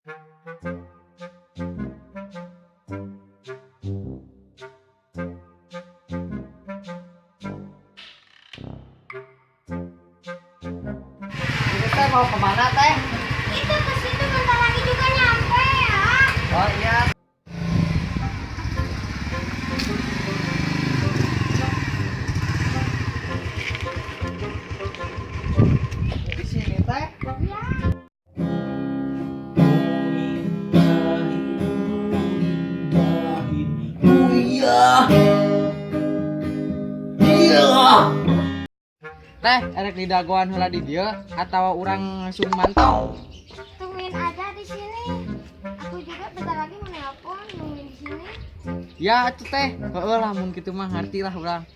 Ini teh mau kemana teh? Itu ke situ bentar lagi juga nyampe ya. Oh iya. Di sini teh. Iya. Iya. Iya. Teh, erek didagoan heula di dieu atau urang langsung mantau? Tungguin aja di sini. Aku juga bentar lagi mau nelpon, nungguin di sini. Ya atuh teh, heeh lah mun kitu mah ngarti lah urang.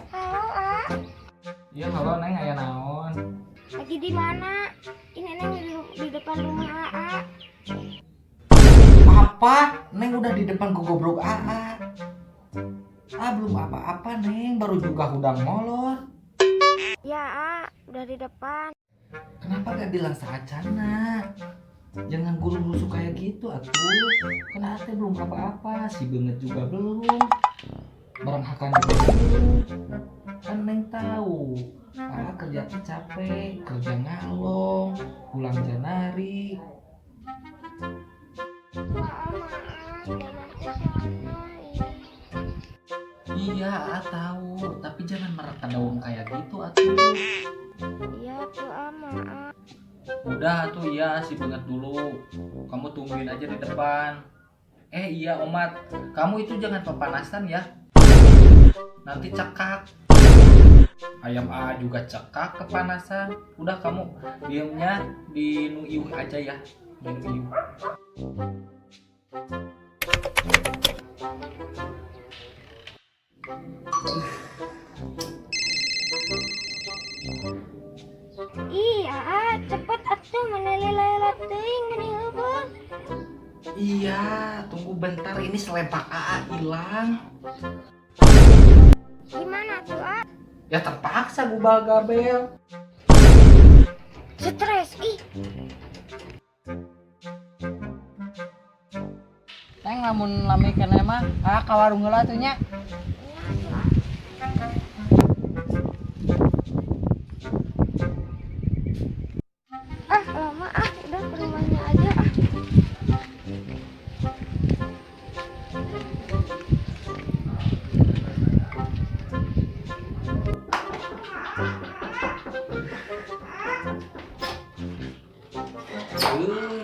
Halo, A. Iya, halo Neng, aya naon? Lagi di mana? Ini Neng di depan rumah AA. Apa? Neng udah di depan gogobrok AA. Ah, belum apa-apa, Neng. Baru juga hudang molor. Ya, A, udah di depan. Kenapa gak bilang saacana? Jangan guru-guru kayak gitu atuh. Kan ate belum apa-apa, si Benget juga belum. Barang hakan juga belum. Kan Neng tahu, ah kerja teh capek, kerja ngalong, pulang janari. Maaf, maaf, jangan ke sana. Iya, ah, tahu, tapi jangan mereka daun kayak gitu atuh. Iya tuh, A, maaf. Udah tuh ya, si Benget dulu. Kamu tungguin aja di depan. Iya Omat, kamu itu jangan pepanasan ya. Nanti cekak. Ayam A juga cekak kepanasan. Udah kamu diemnya di nu iuh aja ya. Di nu iuh. Ih, AA, cepet atuh meni lila teuing meni heubeul. Iya, tunggu bentar, ini selempak AA hilang. Gimana tuh, A? Ya terpaksa gubal gabel. Stres, ih. Neng lamun lami keneh mah, ah ka warung heula tuh nya. Iya tuh, A. Ah, lama ah, udah ke rumahnya aja ah.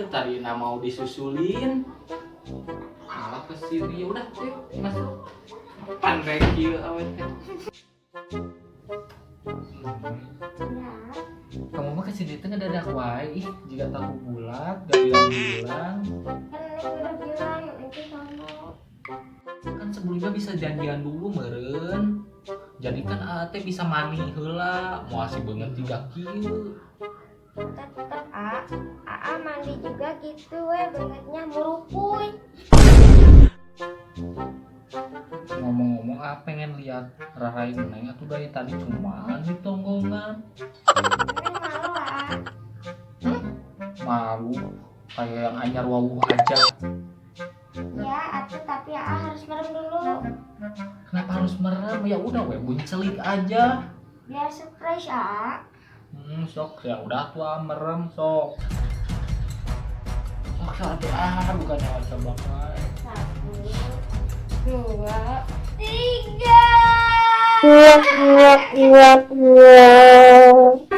Tadi nak mau disusulin malah kesini. Ya udah, yuk masuk. Pandai kieu awet teh. Ya. Kamu mah kesini teh ngedadak wae, ih jika tahu bulat gak bilang-bilang. Kan Neng udah bilang nanti sono. Kan sebelumnya bisa janjian dulu meren. Jadi kan ate bisa mani heula, mau asih beungeut tiga kieu. Tetep A, AA mandi juga gitu we, beungeutnya murupuy. Ngomong-ngomong, ah pengen lihat Rarai Neng atuh dari tadi cuman di tonggongan. Neng malu, A. Malu kayak yang anyar wawuh aja. Ya, atuh tapi AA harus merem dulu. Kenapa harus merem? Ya udah we buncelik aja. Biar surprise, A. Sok ya udah tuh ah, merem sok. Sok sok atuh ah, bukannya waca bakal. 1, 2, 3.